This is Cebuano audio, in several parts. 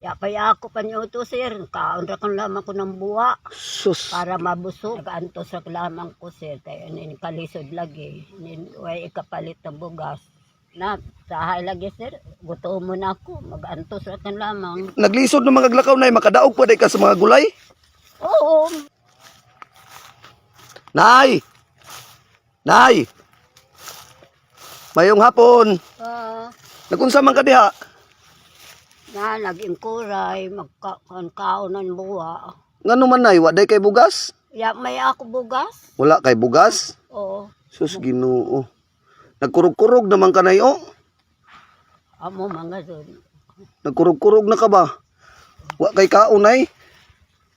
Ya pay ako pa niyo to, sir. Kaon ra kon lamang ko ng buwa Sus. Para mabusog. Nagaantos ra lamang ko, sir. Kaya nin kalisod lagi. Nin way ikapalit ng bugas. Na sahay lagi, sir. Gutom mo na ako. Magantos ra kan lamang. Naglisod ng mga glakaw, nay, makadaog pa day ka sa mga gulay. Oo. Nay! Nay! Mayong hapon. Ah, Nagunsa man ka diha? Na nag-inkuray magkaon ng buwa. Ngano man, nay, wa day kay bugas? Ya may ako bugas. Wala kay bugas? Oo. Sus, Ginoo. Nagkurog-kurog naman ka, nay, oh. Amo mga doon. Nagkurog-kurog na ka ba? Wa kay kaon, nay.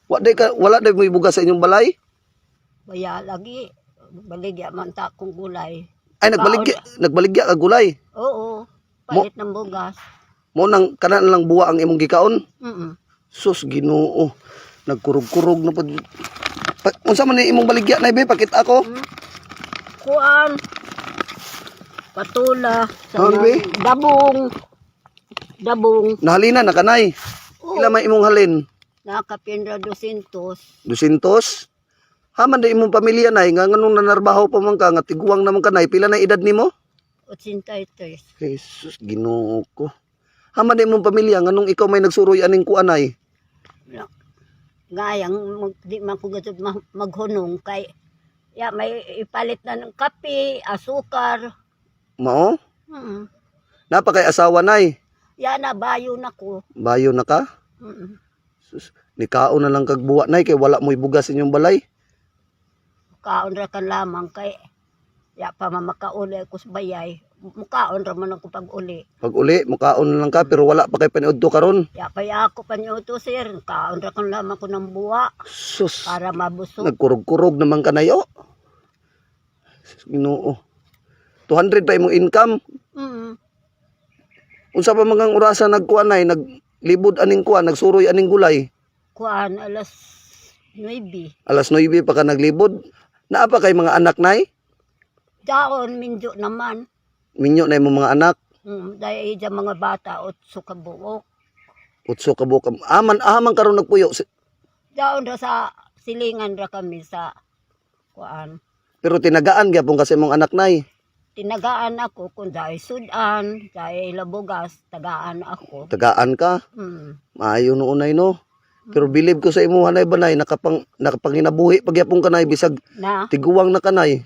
Wa day ka, wala day may bugas sa inyong balay? Baya lagi. Baligya man ta akong gulay. Ay, nagbaligya, nagbaligya ka gulay. Oo. Palit ng bugas. Mo nang kanan lang buwa ang imong gikaon. Sus, Ginoo. Nagkurog-kurog na pud. Unsa man ni imong baligya, nay, be? Pakita ako. Kuan. Patula. Sa Ano, be? Dabong. Dabong. Nahalina na kanay. Oo. Ila may imong halin? Nakapinra 200. 200. Haman di imong pamilya, nay, nga nganong nanarbaho pa man ka nga tiguang naman ka, nay? Pila na edad nimo? 83. Jesus, Ginoo ko. Haman di imong pamilya, nganong ikaw may nagsuroy aning kuan, nay? Ngayang mag, di man ko gusto maghunong kay ya may ipalit na ng kape, asukar. Mao? Napa kay asawa, nay? Ya na bayo na ko. Bayo na ka? Mm. Sus, nikaon na lang kag buwa, nay, kay wala mo'y bugas inyong balay. Kaon ra kan lamang kay ya pa mamakauli ako sa bayay. Mukaon ra man ako pag uli. Pag uli, mukaon na lang ka pero wala pa kay paniudto karon. Ya pay ako pa niyo to, sir. Kaon ra kan lamang ko ng buwa Sus, para mabusog. Nagkurog-kurog naman ka, nay, oh. Sus, Ginoo. 200 pa imong income. Unsa pa mga orasa nagkuan, nay, naglibod aning kuan, nagsuroy aning gulay? Kuan alas 9. Alas 9 pa ka naglibod. Naa pa kay mga anak, nay? Daon minjo naman. Minyo na imong mga anak. Dahil dyan mga bata otso ka buok. Utso ka buok. Aman aman karon nagpuyo. Daon ra sa silingan ra kami sa kuan. Pero tinagaan gyapon kasi imong anak, nay. Tinagaan ako kung dahil sudan, dahil labugas, tagaan ako. Tagaan ka. Maayo noon, nay, no. Pero believe ko sa imo, nay, ba, nay, nakapanginabuhi pagyapon ka, nay, bisag Na tiguang na ka, nay.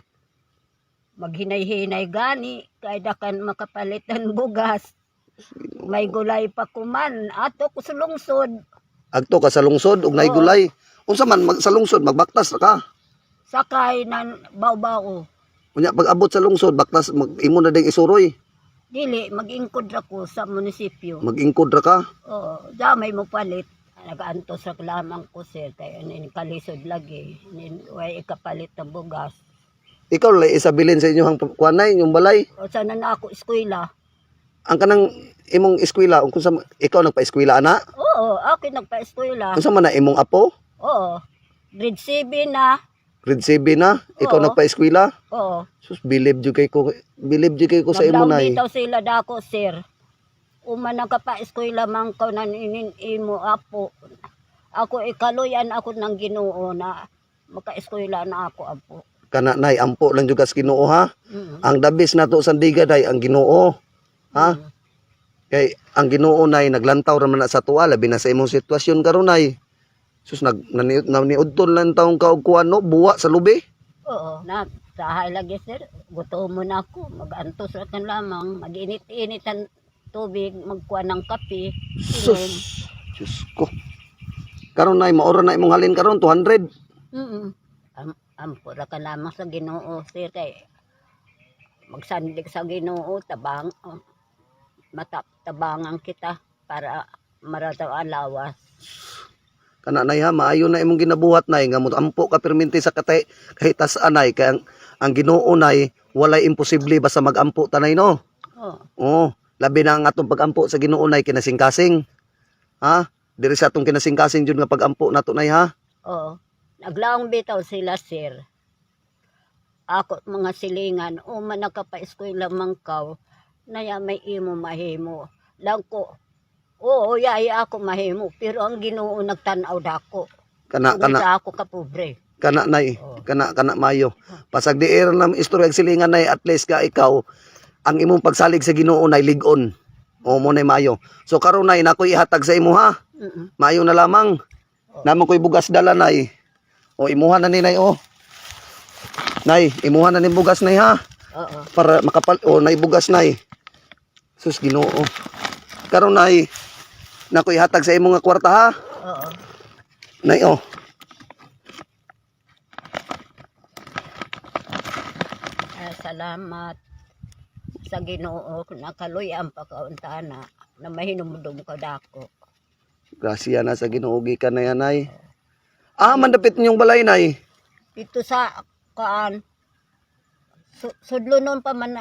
Maghinay-hinay gani kay dakan makapalit ng bugas. May gulay pa kuman ato ko sa lungsod. Agto ka sa lungsod ug nay Oo. gulay. Unsa man mag, sa lungsod magbaktas ra ka? Sakay nan bawbaw. Unya pag abot sa lungsod, baktas mag, imo na ding isuroy. Dili mag-ingkod ra ko sa munisipyo. Mag-ingkod ra ka. Oo, damay mo palit. Nagaantos ra lamang ko, sir, kay nin kalisod lagi. Nin way ikapalit ng bugas. Ikaw lang isabilin sa inyong kuan, nay, inyong balay. O sana na ako eskwela. Ang kanang imong eskwela, kung sa ikaw nagpa-eskwela ana? Oo, ako nagpa-eskwela. Unsa man na imong apo? Oo. Grade 7 na. Grade 7 na, ikaw Oo. nagpa-eskwela? Oo. Sus, believe jud kay ko, believe jud kay ko sa imo, Naglaom nay. bitaw sila dako, sir. Uma nagpa-eskwela man ka na inin imo apo. Ako ikaluyan ako ng Ginoo na maka-eskwela na ako apo. Kana, nay, ampo lang jud ka sa Ginoo, ha. Ang dabis nato sa sandiga, day, ang Ginoo. Ha? Kay ang Ginoo, nay, naglantaw ra man na sa tuwa, labi na sa imong sitwasyon karon, nay. Sus, nag naniudton lang taong ka og kuan, no, buwa sa lubi. Oo, na sahay lagi, sir. Gutom mo na ako. Magantos ra kan lamang. Mag-init-init ang tubig, magkuha ng kape. Inom. Sus, Diyos ko. Karon, nay, maura na imong halin karon 200. Ampo ra ka lamang sa Ginoo, sir, kay magsandig sa Ginoo, tabang mata tabangan kita para marataw ang lawas. Kana, nay, ha, maayo na imong ginabuhat, nay, nga moampo ka perminti sa katay kahit tas anay kay ang Ginoo, nay, walay imposible basta magampo tanay, no. Oh, Oo, labi na ang atong pagampo sa Ginoo, nay, kinasingkasing. Ha? Diri sa atong kinasingkasing jud nga pagampo nato, nay, ha. Oo. Naglaong bitaw sila, sir. Ako mga silingan, o man nagkapa-eskwela man kaw, naya may imo mahimo. Lang ko, Oo, yaya ako mahimo pero ang Ginoo nagtan-aw dako. Kana Tungod kana sa ako kapobre. Kana, nay. Oo. Kana kana mayo. Pasag di era lang istorya ang silingan, nay, at least ka ikaw ang imong pagsalig sa Ginoo, nay, lig-on. O mo nay mayo. So karon, nay, nako ihatag sa imo, ha. Mayo na lamang. Namo ko'y bugas dala, nay. O imuha na ni, nay, oh. Nay, imuha na ni bugas, nay, ha. Oo. Para makapal o nay bugas, nay. Sus, Ginoo. Karon, nay, nako ihatag sa imo nga kwarta, ha. Oo. Nay, oh. Ah, salamat sa Ginoo nakaluy ang pagkauntana na mahinumdum ka dako. Grasya na sa Ginoo gikan na yan, nay. Ah, mandapit ninyong balay, nay. Dito sa kaan sudlo nun pa man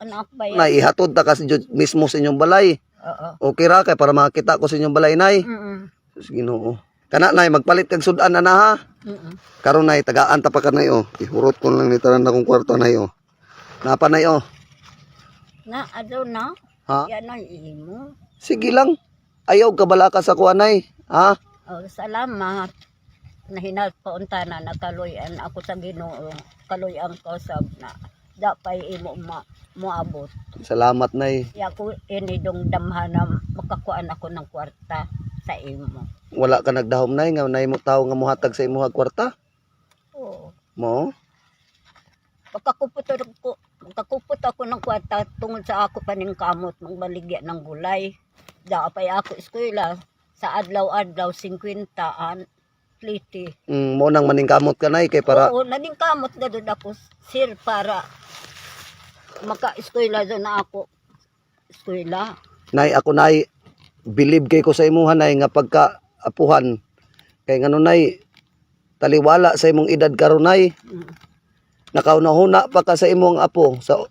anak ba yan? Nay, ihatod ta kasi jud mismo sa inyong balay. Oo. Okay ra kay para makita ko sa inyong balay, nay. Sus, Ginoo. Kana, nay, magpalit kag sudan na na, ha. Karon, nay, tagaan ta pa ka, nay, oh. Ihurot ko lang ni tanan akong kwarta, nay, oh. Napa, nay, oh. Na adlaw na. Ha? Yan ang imo. Sige lang. Ayaw kabala ka sa kuha, nay. Ha? Oh, salamat. Nahinat pa unta na nakaluyan ako sa Ginoo. Kaluyan ko sa na dapay imo moabot. Salamat, nay. Ya ko ini dong damhan na makakuan ako ng kwarta sa imo. Wala ka nagdahom, nay, nga nay mo tawo nga mohatag sa imong kwarta. Oo. Mo? Pagkakupot ako, magkakupot ako ng kwarta tungod sa ako paning kamot magbaligya ng gulay. Dapay ako eskwela sa adlaw-adlaw 50 an pliti. Mo nang maningkamot ka, nay, kay para Oo, naningkamot na doon ako, sir, para maka-eskwela doon na ako. Eskwela. Nay, ako, nay, believe kay ko sa imuha, nay, nga pagka apuhan kay ngano, nay, taliwala sa imong edad karon, nay, nakaunahuna pa ka sa imong apo, sa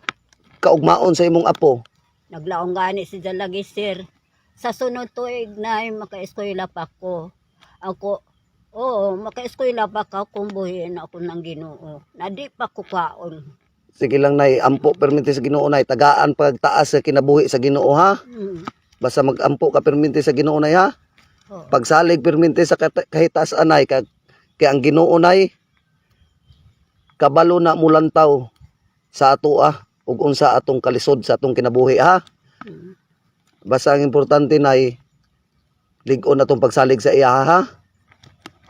kaugmaon sa imong apo. Naglaong gani si Dalagi, sir. Sa sunod tuig na maka-eskwela pa ko. Ako, oo, maka-eskwela pa ka kung buhiin ako ng Ginoo. Na di pa ko kaon. Sige lang, nay, ampo perminti sa Ginoo, nay, tagaan pagtaas sa kinabuhi sa Ginoo, ha. Basta magampo ka perminti sa Ginoo, nay, ha. Oo. Pagsalig perminti sa kahitaas, anay kay, kay ang Ginoo, nay, kabalo na mulantaw sa ato ug unsa atong kalisod sa atong kinabuhi, ha. Basta ang importante, nay, lig-on atong pagsalig sa iya, ha.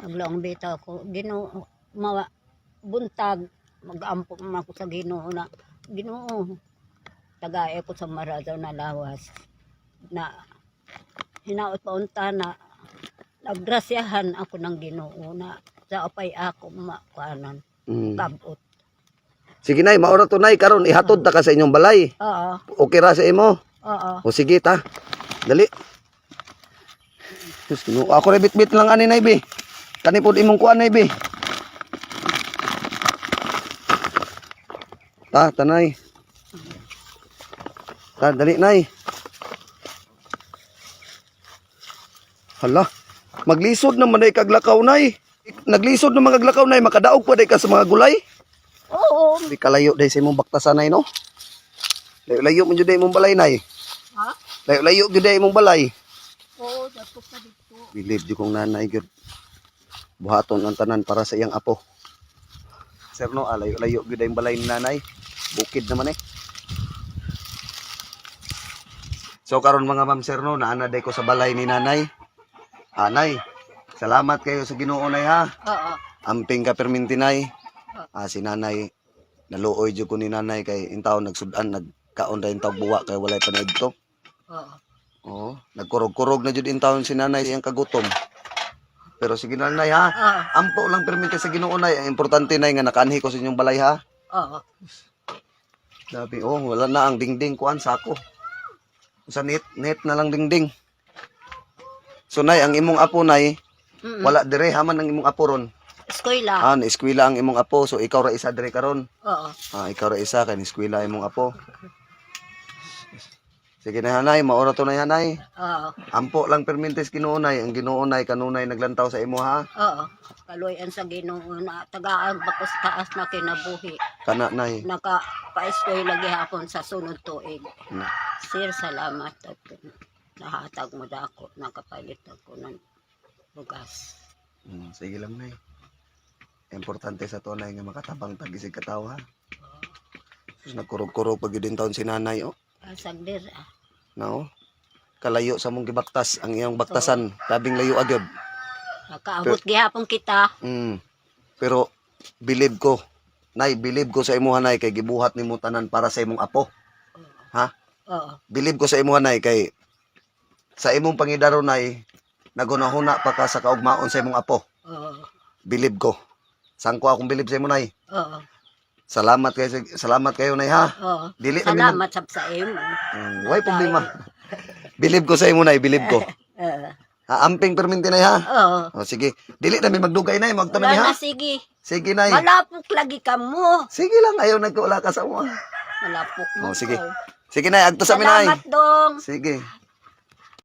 Naglaong bitaw ko. Ginoo, mawa, buntag, mag-ampo man ako sa Ginoo na, Ginoo, tagae ko sa maradaw na lawas, na hinaot pa unta na, naggrasyahan ako ng Ginoo na sa apay ako makuanan, kabot. Sige, nay, maura to, nay, karon ihatod ta ka sa inyong balay. Oo, Okay ra sa imo? Oo. O sige ta. Dali. Diyos, Ginoo. Ako ra bitbit lang ani, nay, bi. Kani pod imong kuan, nay, bi. Ta, tanay. Ta, dali, nay. Hala, maglisod naman day kaglakaw, nay. Naglisod naman kaglakaw, nay, makadaog pa day ka sa mga gulay. Oo. Di kalayo day sa imong baktasan, nay, no? Layo-layo man jud day imong balay, nay. Ha? Layo-layo jud day imong balay. Oo, dato pa dito. Believe jud kong nanay gyud. Buhaton ang tanan para sa iyang apo. Sir no, layo-layo gyud ang balay ni nanay. Bukid naman eh. So karon, mga ma'am, sir, no, naana day ko sa balay ni nanay. Anay, salamat kayo sa Ginoo, nay, ha. Oo. Amping ka perminti, nay. Ah, si nanay, naluoy jud ko ni nanay kay intaw nagsudan nagkaon ra intaw buwa kay walay panidto. Oo. Oo, nagkurog-kurog na jud intawon si nanay siyang kagutom. Pero sige, nanay, ha. Oo. Ampo lang permite sa Ginoo, nay. Ang importante, nay, nga nakaanhi ko sa inyong balay, ha. Oo. Sabi, oh, wala na ang dingding kuan sako. Sa net, net na lang dingding. So nay, ang imong apo, nay, wala dire haman ang imong apo ron. Eskwela. Ah, na-eskwela ang imong apo. So ikaw ra isa dire karon. Oo. Ah, ikaw ra isa kay na-eskwela imong apo. Sige na, hanay, maura to na, hanay. Oo. Ampo lang permintes Ginoo, nay, ang Ginoo, nay, kanunay naglantaw sa imo, ha. Oo. Kaluyan sa Ginoo na tagaan pa ko sa taas na kinabuhi. Kana, nay. Naka pa-eskwela gihapon sa sunod tuig. Na. Sir, salamat. Nahatag mo dako, nakapalit ako ng bugas. Sige lang, Nay. Importante sa to, Nay, nga makatabang tag isig katawo, ha. Sus, nagkurog-kurog pag yun taon si nanay, oh. Asag dir ah. No? Kalayo sa mong gibaktas, ang iyang baktasan, tabing layo agyod. Nakaabot gihapon kita. Pero believe ko, Nay, believe ko sa imuha, Nay, kay gibuhat nimo tanan para sa imong apo. Ha? Oo. Believe ko sa imuha, Nay, kay sa imong pangidaro, Nay, nagunahuna pa ka sa kaugmaon sa imong apo. Oo. Believe ko. Sangko akong believe sa imo, Nay. Oo. Salamat kayo, Nay, ha. Oo. Dili na mi mag- Salamat sab sa imo. Way problema. Believe ko sa imo, Nay, believe ko. Oo. Ha, amping perminti, Nay, ha. Oo. O sige, dili na mi magdugay, Nay, magto na Wala mi, ha. na, sige. Sige, Nay. Malapok lagi ka mo. Sige lang, ayaw nagkaula ka sa mo. Malapok mo. Oh, sige. ko. Sige, Nay, agto sa mi, Nay. Salamat dong. Sige.